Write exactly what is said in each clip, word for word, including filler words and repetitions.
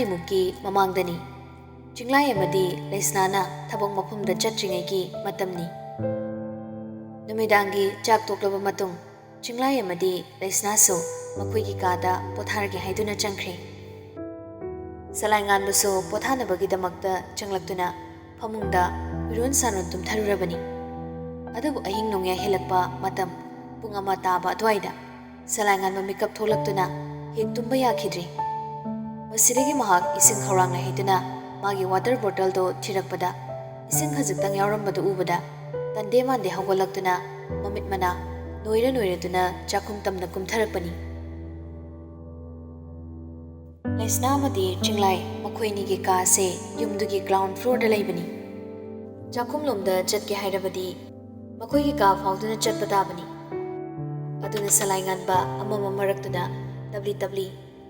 ꯃꯨꯛꯀꯤ ꯃꯃꯥꯡꯗꯅꯤ꯫ ꯆꯤꯡꯂꯥꯏ ꯑꯃꯗꯤ ꯂꯩꯁꯅꯥꯅ ꯊꯕꯛ ꯃꯐꯝꯗ ꯆꯠꯇ꯭ꯔꯤꯉꯩꯒꯤ ꯃꯇꯝꯅꯤ꯫ ꯅꯨꯃꯤꯗꯥꯡꯒꯤ ꯆꯥꯛ ꯇꯣꯛꯂꯕ ꯃꯇꯨꯡ, ꯆꯤꯡꯂꯥꯏ ꯑꯃꯗꯤ ꯂꯩꯁꯅꯥꯁꯨ ꯃꯈꯣꯏꯒꯤ ꯀꯥꯗ ꯄꯣꯊꯥꯔꯒꯦ ꯍꯥꯏꯗꯨꯅ ꯆꯪꯈ꯭ꯔꯦ꯫ ꯁꯂꯥꯏ ꯉꯥꯟꯕꯁꯨ ꯄꯣꯊꯥꯅꯕꯒꯤꯗꯃꯛꯇ ꯆꯪꯂꯛꯇꯨꯅ ꯐꯃꯨꯡꯗ ꯎꯏꯔꯣꯟ ꯁꯥꯔꯣꯟ ꯇꯨꯝꯊꯔꯨꯔꯕꯅꯤ꯫ ꯑꯗꯨꯕꯨ ꯑꯍꯤꯡ ꯅꯣꯡꯌꯥꯏ ꯍꯦꯜꯂꯛꯄ ꯃꯇꯝ ꯄꯨꯡ ꯑꯃ ꯇꯥꯕ ꯑꯗꯨꯋꯥꯏꯗ ꯁꯂꯥꯏ ꯉꯥꯟꯕ ꯃꯤꯀꯞ ꯊꯣꯛꯂꯛꯇꯨꯅ ꯍꯦꯛ ꯇꯨꯝꯕ ꯌꯥꯈꯤꯗ꯭ꯔꯦ꯫ ꯃꯁꯤꯗꯒꯤ ꯃꯍꯥꯛ ꯏꯁꯤꯡ ꯈꯧꯔꯥꯡꯅ ꯍꯩꯗꯨꯅ ꯃꯥꯒꯤ ꯋꯥꯇꯔ ꯕꯣꯇꯜꯗꯣ ꯊꯤꯔꯛꯄꯗ, ꯏꯁꯤꯡ ꯈꯖꯤꯛꯇꯪ ꯌꯥꯎꯔꯝꯕꯗꯨ ꯎꯕꯗ, ꯇꯟꯗꯦ ꯃꯥꯟꯗꯦ ꯍꯧꯒꯠꯂꯛꯇꯨꯅ ꯃꯃꯤꯠ ꯃꯅꯥ ꯅꯣꯏꯔ ꯅꯣꯏꯔꯗꯨꯅ ꯆꯥꯛꯈꯨꯝ ꯇꯝꯅ ꯀꯨꯝꯊꯔꯛꯄꯅꯤ꯫ ꯂꯩꯁꯅꯥ ꯑꯃꯗꯤ ꯆꯤꯡꯂꯥꯏ ꯃꯈꯣꯏꯅꯤꯒꯤ ꯀꯥꯁꯦ ꯌꯨꯝꯗꯨꯒꯤ ꯒ꯭ꯔꯥꯎꯟ ꯐ꯭ꯂꯣꯔꯗ ꯂꯩꯕꯅꯤ꯫ ꯆꯥꯛꯈꯨꯝꯂꯣꯝꯗ ꯆꯠꯀꯦ ꯍꯥꯏꯔꯕꯗꯤ ꯃꯈꯣꯏꯒꯤ ꯀꯥ ꯐꯥꯎꯗꯨꯅ ꯆꯠꯄ ꯇꯥꯕꯅꯤ꯫ ꯑꯗꯨꯅ ꯁꯂꯥꯏ ꯉꯥꯟꯕ ꯑꯃꯃꯝ ꯃꯔꯛꯇꯨꯗ ꯇꯞꯂꯤ ꯇꯞꯂꯤ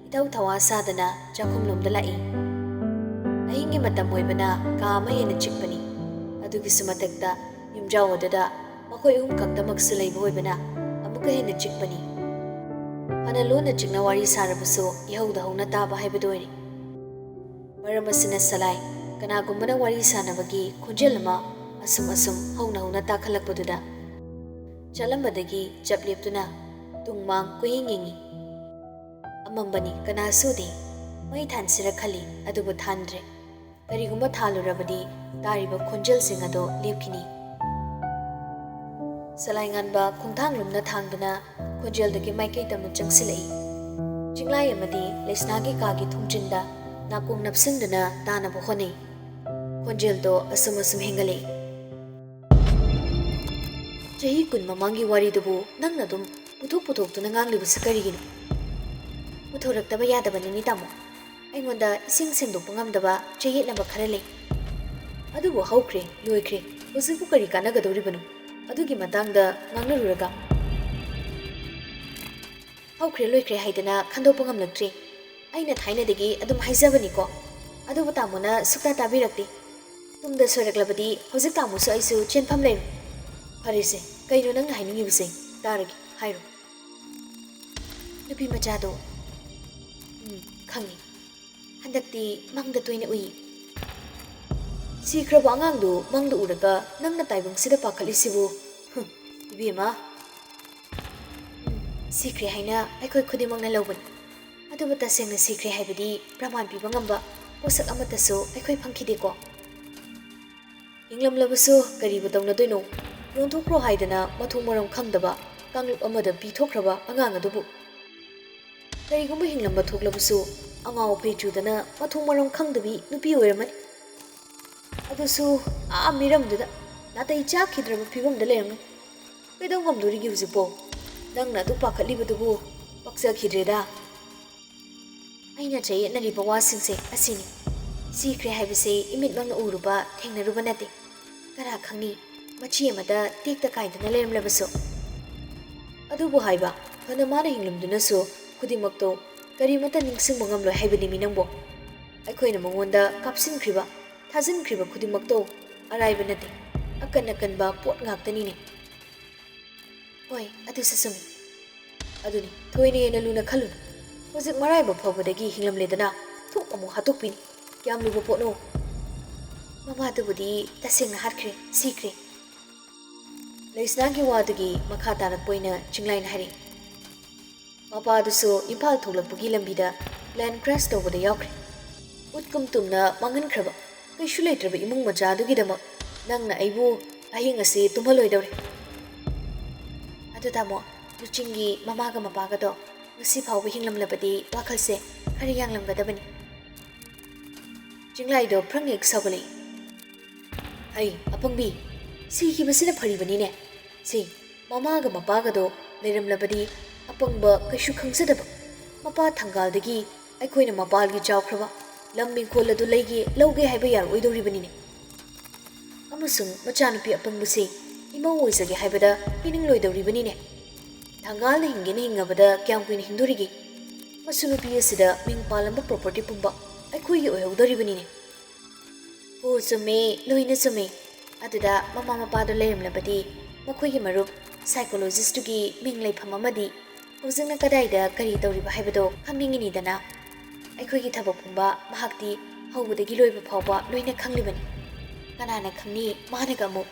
ꯏꯊꯧ ꯊꯋꯥ ꯁꯥꯗꯅ ꯆꯥꯛꯈꯨꯝꯂꯣꯝꯗ ꯂꯥꯛꯏ꯫ ꯑꯍꯤꯡꯒꯤ ꯃꯇꯝ ꯑꯣꯏꯕꯅ ꯀꯥ ꯑꯃ ꯍꯦꯟꯅ ꯆꯤꯛꯄꯅꯤ꯫ ꯑꯗꯨꯒꯤꯁꯨ ꯃꯊꯛꯇ ꯌꯨꯝꯖꯥꯎ ꯑꯗꯨꯗ ꯃꯈꯣꯏ ꯑꯍꯨꯝ ꯈꯛꯇꯃꯛꯁꯨ ꯂꯩꯕ ꯑꯣꯏꯕꯅ ꯑꯃꯨꯛꯀ ꯍꯦꯟꯅ ꯆꯤꯛꯄꯅꯤ꯫ ꯐꯅ ꯂꯣꯟꯅ ꯆꯤꯛꯅ ꯋꯥꯔꯤ ꯁꯥꯔꯕꯁꯨ ꯏꯍꯧꯗ ꯍꯧꯅ ꯇꯥꯕ ꯍꯥꯏꯕꯗꯨ ꯑꯣꯏꯔꯦ꯫ ꯃꯔꯝ ꯑꯁꯤꯅ ꯁꯂꯥꯏ ꯀꯅꯥꯒꯨꯝꯕꯅ ꯋꯥꯔꯤ ꯁꯥꯟꯅꯕꯒꯤ ꯈꯣꯟꯖꯦꯜ ꯑꯃ ꯑꯁꯨꯝ ꯑꯁꯨꯝ ꯍꯧꯅ ꯍꯧꯅ ꯇꯥꯈꯠꯂꯛꯄꯗꯨꯗ ꯆꯠꯂꯝꯕꯗꯒꯤ ꯆꯞ ꯂꯦꯞꯇꯨꯅ ꯇꯨꯡ ꯃꯥꯡ ꯀꯣꯏꯌꯦꯡ ꯌꯦꯡꯉꯤ꯫ ꯑꯃꯝꯕꯅꯤ, ꯀꯅꯥꯁꯨ ꯎꯗꯦ꯫ ꯃꯩ ꯊꯥꯟꯁꯤꯔ ꯈꯜꯂꯤ, ꯑꯗꯨꯕꯨ ꯊꯥꯟꯗ꯭ꯔꯦ꯫ ꯀꯔꯤꯒꯨꯝꯕ ꯊꯥꯜꯂꯨꯔꯕꯗꯤ ꯇꯥꯔꯤꯕ ꯈꯣꯟꯖꯦꯜꯁꯤꯡ ꯑꯗꯨ ꯂꯦꯞꯈꯤꯅꯤ꯫ ꯁꯂꯥꯏ ꯉꯥꯟꯕ ꯈꯣꯡꯊꯥꯡ ꯂꯨꯝꯅ ꯊꯥꯡꯗꯨꯅ ꯈꯣꯟꯖꯦꯜꯗꯨꯒꯤ ꯃꯥꯏꯀꯩ ꯇꯝꯅ ꯆꯪꯁꯤꯜꯂꯛꯏ꯫ ꯆꯤꯡꯂꯥꯏ ꯑꯃꯗꯤ ꯂꯩꯁꯅꯥꯒꯤ ꯀꯥꯒꯤ ꯊꯣꯡꯖꯤꯟꯗ ꯅꯥꯀꯣꯡ ꯅꯞꯁꯤꯟꯗꯨꯅ ꯇꯥꯅꯕ ꯍꯣꯠꯅꯩ꯫ ꯈꯣꯟꯖꯦꯜꯗꯣ ꯑꯁꯨꯝ ꯑꯁꯨꯝ ꯍꯦꯟꯒꯠꯂꯛꯏ꯫ ꯆꯍꯤ ꯀꯨꯟ ꯃꯃꯥꯡꯒꯤ ꯋꯥꯔꯤꯗꯨꯕꯨ ꯅꯪꯅ ꯑꯗꯨꯝ ꯄꯨꯊꯣꯛ ꯄꯨꯊꯣꯛꯇꯨꯅ ꯉꯥꯡꯂꯤꯕꯁꯤ ꯀꯔꯤꯒꯤꯅꯣ? ꯄꯨꯊꯣꯔꯛꯇꯕ ꯌꯥꯗꯕꯅꯤꯅꯦ, ꯇꯥꯃꯣ꯫ ꯑꯩꯉꯣꯟꯗ ꯏꯁꯤꯡ ꯁꯦꯡꯗꯣꯛꯄ ꯉꯝꯗꯕ ꯆꯌꯦꯠꯅꯕ ꯈꯔ ꯂꯩ꯫ ꯑꯗꯨꯕꯨ ꯍꯧꯈ꯭ꯔꯦ, ꯂꯣꯏꯈ꯭ꯔꯦ꯫ ꯍꯧꯖꯤꯛꯄꯨ ꯀꯔꯤ ꯀꯥꯟꯅꯒꯗꯧꯔꯤꯕꯅꯣ? ꯑꯗꯨꯒꯤ ꯃꯇꯥꯡꯗ ꯉꯥꯡꯅꯔꯨꯔꯒ? ꯍꯧꯈ꯭ꯔꯦ, ꯂꯣꯏꯈ꯭ꯔꯦ ꯍꯥꯏꯗꯅ ꯈꯟꯗꯣꯛꯄ ꯉꯝꯂꯛꯇ꯭ꯔꯦ꯫ ꯑꯩꯅ ꯊꯥꯏꯅꯗꯒꯤ ꯑꯗꯨꯝ ꯍꯥꯏꯖꯕꯅꯤꯀꯣ, ꯑꯗꯨꯕꯨ ꯇꯥꯃꯣꯅ ꯁꯨꯛꯇꯥ ꯇꯥꯕꯤꯔꯛꯇꯦ꯫ ꯇꯨꯡꯗ ꯁꯣꯏꯔꯛꯂꯕꯗꯤ ꯍꯧꯖꯤꯛ ꯇꯥꯃꯣꯁꯨ ꯑꯩꯁꯨ ꯆꯦꯟꯐꯝ ꯂꯩꯔꯣꯏ꯫ ꯐꯔꯦꯁꯦ, ꯀꯩꯅꯣ ꯅꯪꯅ ꯍꯥꯏꯅꯤꯡꯉꯤꯕꯁꯦ? ꯇꯥꯔꯒꯦ, ꯍꯥꯏꯔꯣ꯫ ꯅꯨꯄꯤ ꯃꯆꯥꯗꯣ꯫ ꯎꯝ, ꯈꯪꯉꯤ꯫ ꯍꯟꯗꯛꯇꯤ ꯃꯪꯗ ꯇꯣꯏꯅ ꯎꯏ꯫ ꯁꯤꯈ꯭ꯔꯕ ꯑꯉꯥꯡꯗꯨ ꯃꯪꯗ ꯎꯔꯒ ꯅꯪꯅ ꯇꯥꯏꯕꯪꯁꯤꯗ ꯄꯥꯈꯠꯂꯤꯁꯤꯕꯨ? ꯍꯨꯝ, ꯏꯕꯦꯝꯃ꯫ ꯎꯝ, ꯁꯤꯈ꯭ꯔꯦ ꯍꯥꯏꯅ ꯑꯩꯈꯣꯏ ꯈꯨꯗꯤꯡꯃꯛꯅ ꯂꯧꯕꯅꯤ꯫ ꯑꯗꯨꯕꯨ ꯇꯁꯦꯡꯅ ꯁꯤꯈ꯭ꯔꯦ ꯍꯥꯏꯕꯗꯤ ꯄ꯭ꯔꯃꯥꯟ ꯄꯤꯕ ꯉꯝꯕ ꯄꯣꯠꯁꯛ ꯑꯃꯠꯇꯁꯨ ꯑꯩꯈꯣꯏ ꯐꯪꯈꯤꯗꯦꯀꯣ꯫ ꯍꯤꯡꯂꯝꯂꯕꯁꯨ ꯀꯔꯤꯕꯨ ꯇꯧꯅꯗꯣꯏꯅꯣ? ꯌꯣꯟꯊꯣꯛꯈ꯭ꯔꯣ ꯍꯥꯏꯗꯅ ꯃꯊꯣꯡ ꯃꯔꯝ ꯈꯪꯗꯕ ꯀꯥꯡꯂꯨꯞ ꯑꯃꯗ ꯄꯤꯊꯣꯛꯈ꯭ꯔꯕ ꯑꯉꯥꯡ ꯑꯗꯨꯕꯨ꯫ ꯀꯔꯤꯒꯨꯝꯕ ꯍꯤꯡꯂꯝꯕ ꯊꯣꯛꯂꯕꯁꯨ ꯑꯉꯥꯎ ꯑꯐꯩ ꯆꯨꯗꯅ ꯃꯊꯣꯡ ꯃꯔꯝ ꯈꯪꯗꯕꯤ ꯅꯨꯄꯤ ꯑꯣꯏꯔꯝꯃꯅꯤ꯫ ꯑꯗꯨꯁꯨ ꯑꯥ ꯃꯤꯔꯝꯗꯨꯗ ꯅꯥꯇꯩ ꯆꯥꯈꯤꯗ꯭ꯔꯕ ꯐꯤꯕꯝꯗ ꯂꯩꯔꯝꯒꯅꯤ꯫ ꯀꯩꯗꯧ ꯉꯝꯗꯣꯔꯤꯒꯦ ꯍꯧꯖꯤꯛꯄꯣ? ꯅꯪꯅ ꯑꯗꯨ ꯄꯥꯈꯠꯂꯤꯕꯗꯨꯕꯨ ꯄꯛꯆꯈꯤꯗ꯭ꯔꯦꯗ꯫ ꯑꯩꯅ ꯆꯌꯦꯠꯅꯔꯤꯕ ꯋꯥꯁꯤꯡꯁꯦ ꯑꯁꯤꯅꯤ꯫ ꯁꯤꯈ꯭ꯔꯦ ꯍꯥꯏꯕꯁꯦ ꯏꯃꯤꯠꯃꯛꯅ ꯎꯔꯨꯕ, ꯊꯦꯡꯅꯔꯨꯕ ꯅꯠꯇꯦ꯫ ꯀꯅꯥ ꯈꯪꯅꯤ, ꯃꯆꯤ ꯑꯃꯗ ꯇꯦꯛꯇ ꯀꯥꯏꯗꯅ ꯂꯩꯔꯝꯂꯕꯁꯨ꯫ ꯑꯗꯨꯕꯨ ꯍꯥꯏꯕ, ꯐꯅ ꯃꯥꯅ ꯍꯤꯡꯂꯝꯗꯨꯅꯁꯨ ꯈꯨꯗꯤꯡꯃꯛꯇꯣ ꯀꯔꯤꯃꯠꯇ ꯅꯤꯡꯁꯤꯡꯕ ꯉꯝꯂꯣꯏ ꯍꯥꯏꯕꯅꯤꯃꯤ ꯅꯪꯕꯣ꯫ ꯑꯩꯈꯣꯏꯅ ꯃꯉꯣꯟꯗ ꯀꯥꯞꯁꯤꯟꯈ꯭ꯔꯤꯕ, ꯊꯥꯖꯤꯟꯈ꯭ꯔꯤꯕ ꯈꯨꯗꯤꯡꯃꯛꯇꯣ ꯑꯔꯥꯏꯕ ꯅꯠꯇꯦ, ꯑꯀꯟ ꯑꯀꯟꯕ ꯄꯣꯠ ꯉꯥꯛꯇꯅꯤꯅꯦ꯫ ꯍꯣꯏ, ꯑꯗꯨꯁꯨ ꯆꯨꯝꯃꯤ꯫ ꯑꯗꯨꯅꯤ, ꯊꯣꯏꯅ ꯍꯦꯟꯅ ꯂꯨꯅ ꯈꯜꯂꯨꯅꯨ꯫ ꯍꯧꯖꯤꯛ ꯃꯔꯥꯏꯕꯛ ꯐꯕꯗꯒꯤ ꯍꯤꯡꯂꯝꯂꯦꯗꯅ, ꯊꯣꯛ ꯑꯃꯨꯛ ꯍꯥꯠꯇꯣꯛꯄꯤꯅꯤ꯫ ꯀꯌꯥꯝ ꯂꯨꯕ ꯄꯣꯠꯅꯣ? ꯃꯃꯥꯗꯨꯕꯨꯗꯤ ꯇꯁꯦꯡꯅ ꯍꯥꯠꯈ꯭ꯔꯦ, ꯁꯤꯈ꯭ꯔꯦ꯫ ꯂꯩꯁꯅꯥꯒꯤ ꯋꯥꯗꯨꯒꯤ ꯃꯈꯥ ꯇꯥꯔꯛꯄ ꯑꯣꯏꯅ ꯆꯤꯡꯂꯥꯏꯅ ꯍꯥꯏꯔꯛꯏ꯫ ꯃꯄꯥꯗꯨꯁꯨ ꯏꯝꯐꯥꯜ ꯊꯣꯛꯂꯛꯄꯒꯤ ꯂꯝꯕꯤꯗ plane crash ꯇꯧꯕꯗ ꯌꯥꯎꯈ꯭ꯔꯦ꯫ ꯎꯠꯀꯨꯝ ꯇꯨꯝꯅ ꯃꯥꯡꯍꯟꯈ꯭ꯔꯕ ꯀꯩꯁꯨ ꯂꯩꯇ꯭ꯔꯕ ꯏꯃꯨꯡ ꯃꯆꯥ ꯑꯗꯨꯒꯤꯗꯃꯛ ꯅꯪꯅ ꯑꯩꯕꯨ ꯑꯍꯤꯡ ꯑꯁꯤ ꯇꯨꯝꯍꯜꯂꯣꯏꯗꯧꯔꯦ꯫ ꯑꯗꯨ ꯇꯥꯃꯣ, ꯂꯨꯆꯤꯡꯒꯤ ꯃꯃꯥꯒ ꯃꯄꯥꯒꯗꯣ ꯉꯁꯤ ꯐꯥꯎꯕ ꯍꯤꯡꯂꯝꯂꯕꯗꯤ ꯋꯥꯈꯜꯁꯦ ꯈꯔ ꯌꯥꯡꯂꯝꯒꯗꯕꯅꯤ꯫ ꯆꯤꯡꯂꯥꯏꯗꯣ ꯐ꯭ꯔꯪ ꯍꯦꯛ ꯁꯥꯎꯒꯠꯂꯛꯏ꯫ "ꯍꯩ, ꯑꯄꯪꯕꯤ, ꯁꯤꯈꯤꯕꯁꯤꯅ ꯐꯔꯤꯕꯅꯤꯅꯦ꯫ ꯁꯤ ꯃꯃꯥꯒ ꯃꯄꯥꯒꯗꯣ ꯂꯩꯔꯝꯂꯕꯗꯤ ꯑꯄꯪꯕ ꯀꯩꯁꯨ ꯈꯪꯖꯗꯕ ꯃꯄꯥ ꯊꯪꯒꯥꯜꯗꯒꯤ ꯑꯩꯈꯣꯏꯅ ꯃꯄꯥꯜꯒꯤ ꯆꯥꯎꯈ꯭ꯔꯕ ꯂꯝ ꯏꯪꯈꯣꯜ ꯑꯗꯨ ꯂꯩꯒꯦ, ꯂꯧꯒꯦ ꯍꯥꯏꯕ ꯌꯥꯔꯛꯑꯣꯏꯗꯧꯔꯤꯕꯅꯤꯅꯦ꯫ ꯑꯃꯁꯨꯡ ꯃꯆꯥꯅꯨꯄꯤ ꯑꯄꯪꯕꯁꯤ ꯏꯃꯧ ꯑꯣꯏꯖꯒꯦ ꯍꯥꯏꯕꯗ ꯄꯤꯅꯤꯡꯂꯣꯏꯗꯧꯔꯤꯕꯅꯤꯅꯦ꯫ ꯊꯪꯒꯥꯜꯅ ꯍꯤꯡꯒꯦꯅ ꯍꯤꯡꯉꯕꯗ ꯀꯌꯥꯝ ꯀꯨꯏꯅ ꯍꯤꯡꯗꯣꯔꯤꯒꯦ? ꯃꯁꯨ ꯅꯨꯄꯤ ꯑꯁꯤꯗ ꯃꯤꯡ ꯄꯥꯜꯂꯝꯕ property ꯄꯨꯝꯕ ꯑꯩꯈꯣꯏꯒꯤ ꯑꯣꯏꯍꯧꯗꯧꯔꯤꯕꯅꯤꯅꯦ꯫" "ꯑꯣ, ꯆꯨꯝꯃꯦ, ꯂꯣꯏꯅ ꯆꯨꯝꯃꯦ꯫ ꯑꯗꯨꯗ ꯃꯃꯥ ꯃꯄꯥꯗꯣ ꯂꯩꯔꯝꯂꯕꯗꯤ ꯃꯈꯣꯏꯒꯤ ꯃꯔꯨꯞ psychologistꯇꯨꯒꯤ ꯃꯤꯡ ꯂꯩꯐꯝ ꯑꯃꯗꯤ ꯍꯧꯖꯤꯛꯅ ꯀꯗꯥꯏꯗ ꯀꯔꯤ ꯇꯧꯔꯤꯕ ꯍꯥꯏꯕꯗꯣ ꯈꯪꯅꯤꯡꯉꯤꯅꯤꯗꯅ?" ꯑꯩꯈꯣꯏꯒꯤ ꯊꯕꯛ ꯄꯨꯝꯕ ꯃꯍꯥꯛꯇꯤ ꯍꯧꯕꯗꯒꯤ ꯂꯣꯏꯕ ꯐꯥꯎꯕ ꯂꯣꯏꯅ ꯈꯪꯂꯤꯕꯅꯤ꯫ ꯀꯅꯥꯅ ꯈꯪꯅꯤ, ꯃꯥꯅꯒ ꯑꯃꯨꯛ꯫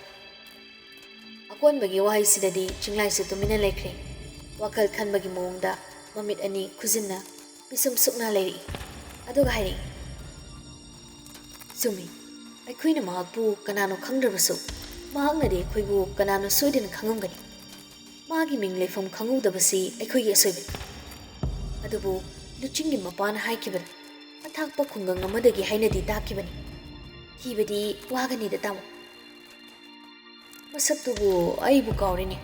ꯑꯀꯣꯟꯕꯒꯤ ꯋꯥꯍꯩꯁꯤꯗꯗꯤ ꯆꯤꯡꯂꯥꯏꯁꯨ ꯇꯨꯃꯤꯟꯅ ꯂꯩꯈ꯭ꯔꯦ꯫ ꯋꯥꯈꯜ ꯈꯟꯕꯒꯤ ꯃꯑꯣꯡꯗ ꯃꯃꯤꯠ ꯑꯅꯤ ꯈꯨꯖꯤꯟꯅ ꯄꯤꯁꯨꯝ ꯁꯨꯛꯅ ꯂꯩꯔꯛꯏ꯫ ꯑꯗꯨꯒ ꯍꯥꯏꯔꯛꯏ, "ꯆꯨꯝꯃꯤ, ꯑꯩꯈꯣꯏꯅ ꯃꯍꯥꯛꯄꯨ ꯀꯅꯥꯅꯣ ꯈꯪꯗ꯭ꯔꯕꯁꯨ, ꯃꯍꯥꯛꯅꯗꯤ ꯑꯩꯈꯣꯏꯕꯨ ꯀꯅꯥꯅꯣ ꯁꯣꯏꯗꯅ ꯈꯪꯉꯝꯒꯅꯤ꯫ ꯃꯥꯒꯤ ꯃꯤꯡ ꯂꯩꯐꯝ ꯈꯪꯍꯧꯗꯕꯁꯤ ꯑꯩꯈꯣꯏꯒꯤ ꯑꯁꯣꯏꯕꯅꯤ꯫ ꯑꯗꯨꯕꯨ ꯂꯨꯆꯤꯡꯒꯤ ꯃꯄꯥꯅ ꯍꯥꯏꯈꯤꯕꯅꯤ, ꯑꯊꯥꯞꯄ ꯈꯨꯡꯒꯪ ꯑꯃꯗꯒꯤ ꯍꯥꯏꯅꯗꯤ ꯇꯥꯈꯤꯕꯅꯤ꯫ ꯊꯤꯕꯗꯤ ꯋꯥꯒꯅꯤꯗ, ꯇꯥꯃꯣ꯫ ꯃꯁꯛꯇꯨꯕꯨ ꯑꯩꯕꯨ ꯀꯥꯎꯔꯦꯅꯦ꯫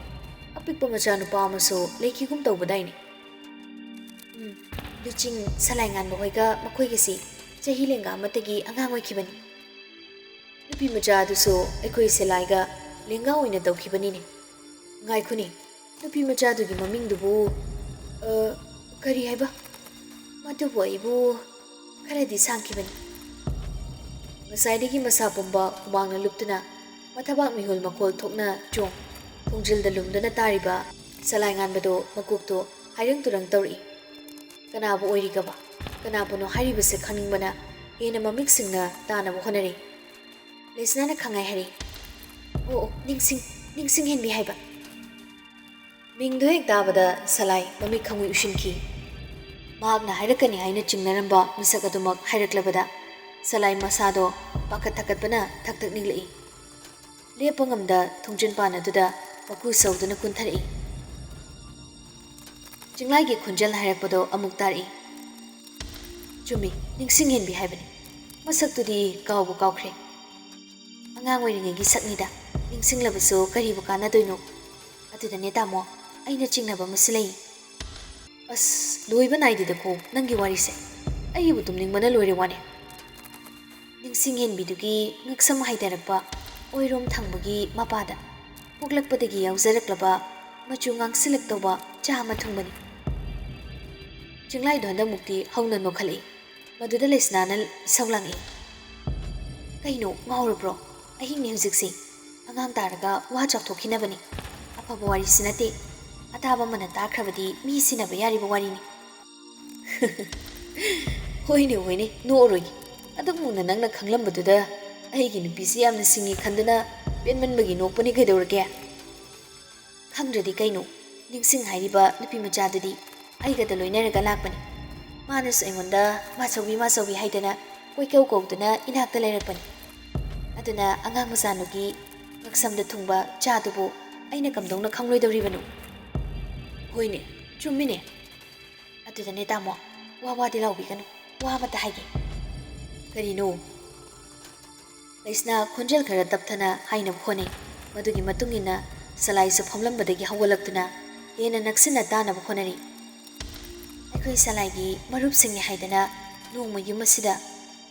ꯑꯄꯤꯛꯄ ꯃꯆꯥꯅꯨꯄꯥ ꯑꯃꯁꯨ ꯂꯩꯈꯤꯒꯨꯝ ꯇꯧꯕꯗꯥꯏꯅꯦ?" ꯎꯝ, ꯂꯨꯆꯤꯡ ꯁꯂꯥꯏ ꯉꯥꯟꯕ ꯍꯣꯏꯒ ꯃꯈꯣꯏꯒꯁꯤ ꯆꯍꯤ ꯂꯦꯡꯒꯥ ꯑꯃꯠꯇꯒꯤ ꯑꯉꯥꯡ ꯑꯣꯏꯈꯤꯕꯅꯤ꯫ ꯅꯨꯄꯤ ꯃꯆꯥ ꯑꯗꯨꯁꯨ ꯑꯩꯈꯣꯏ ꯁꯂꯥꯏꯒ ꯂꯦꯡꯒꯥ ꯑꯣꯏꯅ ꯇꯧꯈꯤꯕꯅꯤꯅꯦ꯫ ꯉꯥꯏꯈꯣꯅꯦ, ꯅꯨꯄꯤ ꯃꯆꯥꯗꯨꯒꯤ ꯃꯃꯤꯡꯗꯨꯕꯨ, ꯑ, ꯀꯔꯤ ꯍꯥꯏꯕ? ꯃꯗꯨꯕꯨ ꯑꯩꯕꯨ ꯈꯔꯗꯤ ꯁꯥꯡꯈꯤꯕꯅꯤ꯫ ꯉꯁꯥꯏꯗꯒꯤ ꯃꯁꯥ ꯄꯨꯝꯕ ꯍꯨꯃꯥꯡꯅ ꯂꯨꯞꯇꯨꯅ ꯃꯊꯕꯥꯛ ꯃꯤꯍꯨꯜ ꯃꯈꯣꯜ ꯊꯣꯛꯅ ꯆꯣꯡ, ꯊꯣꯡꯖꯤꯜꯗ ꯂꯨꯝꯗꯨꯅ ꯇꯥꯔꯤꯕ ꯁꯂꯥꯏ ꯉꯥꯟꯕꯗꯣ ꯃꯀꯣꯛꯇꯣ ꯍꯥꯏꯔꯪ ꯇꯨꯔꯪ ꯇꯧꯔꯛꯏ꯫ ꯀꯅꯥꯕꯨ ꯑꯣꯏꯔꯤꯒꯕ? ꯀꯅꯥꯕꯨꯅꯣ ꯍꯥꯏꯔꯤꯕꯁꯦ ꯈꯪꯅꯤꯡꯕꯅ ꯍꯦꯟꯅ ꯃꯃꯤꯛ ꯁꯤꯡꯅ ꯇꯥꯅꯕ ꯍꯣꯠꯅꯔꯤ꯫ ꯂꯩꯁꯅꯥꯅ ꯈꯪꯉꯥꯏ ꯍꯥꯏꯔꯛꯏ꯫ "ꯑꯣ, ꯑꯣ, ꯅꯤꯡꯁꯤꯡ, ꯅꯤꯡꯁꯤꯡ ꯍꯦꯟꯕꯤ ꯍꯥꯏꯕ?" ꯃꯤꯡꯗꯣ ꯍꯦꯛ ꯇꯥꯕꯗ ꯁꯂꯥꯏ ꯃꯃꯤꯠ ꯈꯪꯉꯨꯏ ꯎꯏꯁꯤꯟꯈꯤ꯫ ꯃꯍꯥꯛꯅ ꯍꯥꯏꯔꯛꯀꯅꯤ ꯍꯥꯏꯅ ꯆꯤꯡꯅꯔꯝꯕ ꯃꯤꯁꯛ ꯑꯗꯨꯃꯛ ꯍꯥꯏꯔꯛꯂꯕꯗ ꯁꯂꯥꯏ ꯃꯁꯥꯗꯣ ꯄꯥꯈꯠ ꯊꯀꯠꯄꯅ ꯊꯛ ꯊꯛ ꯅꯤꯛꯂꯛꯏ꯫ ꯂꯦꯞꯄ ꯉꯝꯗ ꯊꯣꯡꯖꯤꯟ ꯄꯥꯟ ꯑꯗꯨꯗ ꯃꯀꯨ ꯁꯧꯗꯨꯅ ꯀꯨꯟꯊꯔꯛꯏ꯫ ꯆꯤꯡꯂꯥꯏꯒꯤ ꯈꯣꯟꯖꯦꯜ ꯍꯥꯏꯔꯛꯄꯗꯣ ꯑꯃꯨꯛ ꯇꯥꯔꯛꯏ꯫ "ꯆꯨꯝꯃꯤ, ꯅꯤꯡꯁꯤꯡ ꯍꯦꯟꯕꯤ ꯍꯥꯏꯕꯅꯤ꯫ ꯃꯁꯛꯇꯨꯗꯤ ꯀꯥꯎꯕꯨ ꯀꯥꯎꯈ꯭ꯔꯦ꯫ ꯑꯉꯥꯡ ꯑꯣꯏꯔꯤꯉꯩꯒꯤ ꯁꯛꯅꯤꯗ, ꯅꯤꯡꯁꯤꯡꯂꯕꯁꯨ ꯀꯔꯤꯕꯨ ꯀꯥꯟꯅꯗꯣꯏꯅꯣ? ꯑꯗꯨꯗꯅꯦ ꯇꯥꯃꯣ, ꯑꯩꯅ ꯆꯤꯡꯅꯕ ꯑꯃꯁꯨ ꯂꯩ꯫" ꯑꯁ, ꯂꯣꯏꯕ ꯅꯥꯏꯗꯦꯗꯀꯣ ꯅꯪꯒꯤ ꯋꯥꯔꯤꯁꯦ꯫ ꯑꯩꯕꯨ ꯇꯨꯝꯅꯤꯡꯕꯅ ꯂꯣꯏꯔꯦ ꯋꯥꯅꯦ꯫ ꯅꯤꯡꯁꯤꯡ ꯍꯦꯟꯕꯤꯗꯨꯒꯤ ꯉꯛꯁꯝ ꯍꯥꯏꯊꯔꯛꯄ ꯑꯣꯏꯔꯣꯝ ꯊꯪꯕꯒꯤ ꯃꯄꯥꯗ ꯄꯣꯛꯂꯛꯄꯗꯒꯤ ꯌꯥꯎꯖꯔꯛꯂꯕ ꯃꯆꯨ ꯉꯥꯡꯁꯤꯜꯂꯛꯇꯧꯕ ꯆꯥ ꯑꯃ ꯊꯨꯡꯕꯅꯤ꯫ ꯆꯤꯡꯂꯥꯏꯗꯣ ꯍꯟꯗꯛꯃꯨꯛꯇꯤ ꯍꯧꯅ ꯅꯣꯛꯈꯠꯂꯛꯏ꯫ ꯃꯗꯨꯗ ꯂꯩꯁꯅꯥꯅ ꯏꯁꯧ ꯂꯥꯡꯉꯛꯏ꯫ "ꯀꯩꯅꯣ, ꯉꯥꯎꯔꯕ꯭ꯔꯣ? ꯑꯍꯤꯡꯅꯤ ꯍꯧꯖꯤꯛꯁꯤ꯫ ꯑꯉꯥꯡ ꯇꯥꯔꯒ ꯋꯥ ꯆꯥꯎꯊꯣꯛꯈꯤꯅꯕꯅꯤ꯫ ꯑꯐꯕ ꯋꯥꯔꯤꯁꯨ ꯅꯠꯇꯦ꯫ ꯑꯇꯥꯕ ꯑꯃꯅ ꯇꯥꯈ꯭ꯔꯕꯗꯤ ꯃꯤ ꯁꯤꯟꯅꯕ ꯌꯥꯔꯤꯕ ꯋꯥꯔꯤꯅꯤ꯫" "ꯍꯣꯏꯅꯦ, ꯍꯣꯏꯅꯦ, ꯅꯣꯛꯑꯔꯣꯏꯒꯦ꯫ ꯑꯗꯨꯛ ꯃꯨꯟꯅ ꯅꯪꯅ ꯈꯪꯂꯝꯕꯗꯨꯗ ꯑꯩꯒꯤ ꯅꯨꯄꯤꯁꯤ ꯌꯥꯝꯅ ꯁꯤꯡꯉꯤ ꯈꯟꯗꯨꯅ ꯄꯦꯟꯃꯟꯕꯒꯤ ꯅꯣꯛꯄꯅꯤ ꯀꯩꯗꯧꯔꯒꯦ?" "ꯈꯪꯗ꯭ꯔꯗꯤ ꯀꯩꯅꯣ? ꯅꯤꯡꯁꯤꯡ ꯍꯥꯏꯔꯤꯕ ꯅꯨꯄꯤ ꯃꯆꯥꯗꯨꯗꯤ ꯑꯩꯒꯗ ꯂꯣꯏꯅꯔꯒ ꯂꯥꯛꯄꯅꯤ꯫ ꯃꯥꯅꯁꯨ ꯑꯩꯉꯣꯟꯗ 'ꯃꯥꯆꯧꯕꯤ, ꯃꯥꯆꯧꯕꯤ' ꯍꯥꯏꯗꯅ ꯀꯣꯏꯀꯧ ꯀꯧꯗꯨꯅ ꯏꯅꯥꯛꯇ ꯂꯩꯔꯛꯄꯅꯤ꯫ ꯑꯗꯨꯅ ꯑꯉꯥꯡ ꯃꯆꯥꯅꯨꯒꯤ ꯉꯛꯁꯝꯗ ꯊꯨꯡꯕ ꯆꯥꯗꯨꯕꯨ ꯑꯩꯅ ꯀꯝꯗꯧꯅ ꯈꯪꯂꯣꯏꯗꯧꯔꯤꯕꯅꯣ?" "ꯍꯣꯏꯅꯦ, ꯆꯨꯝꯃꯤꯅꯦ꯫ ꯑꯗꯨꯗꯅꯦ ꯇꯥꯃꯣ, ꯋꯥ ꯋꯥꯗꯤ ꯂꯥꯎꯕꯤꯒꯅꯨ, ꯋꯥ ꯑꯃꯇ ꯍꯥꯏꯒꯦ꯫" "ꯀꯔꯤꯅꯣ?" ꯂꯩꯁꯅꯥ ꯈꯣꯟꯖꯦꯜ ꯈꯔ ꯇꯞꯊꯅ ꯍꯥꯏꯅꯕ ꯍꯣꯠꯅꯩ꯫ ꯃꯗꯨꯒꯤ ꯃꯇꯨꯡ ꯏꯟꯅ ꯁꯂꯥꯏꯁꯨ ꯐꯝꯂꯝꯕꯗꯒꯤ ꯍꯧꯒꯠꯂꯛꯇꯨꯅ ꯍꯦꯟꯅ ꯅꯛꯁꯤꯟꯅ ꯇꯥꯅꯕ ꯍꯣꯠꯅꯔꯤ꯫ "ꯑꯩꯈꯣꯏ ꯁꯂꯥꯏꯒꯤ ꯃꯔꯨꯞꯁꯤꯡꯅꯤ ꯍꯥꯏꯗꯅ ꯅꯣꯡꯃ ꯌꯨꯝ ꯑꯁꯤꯗ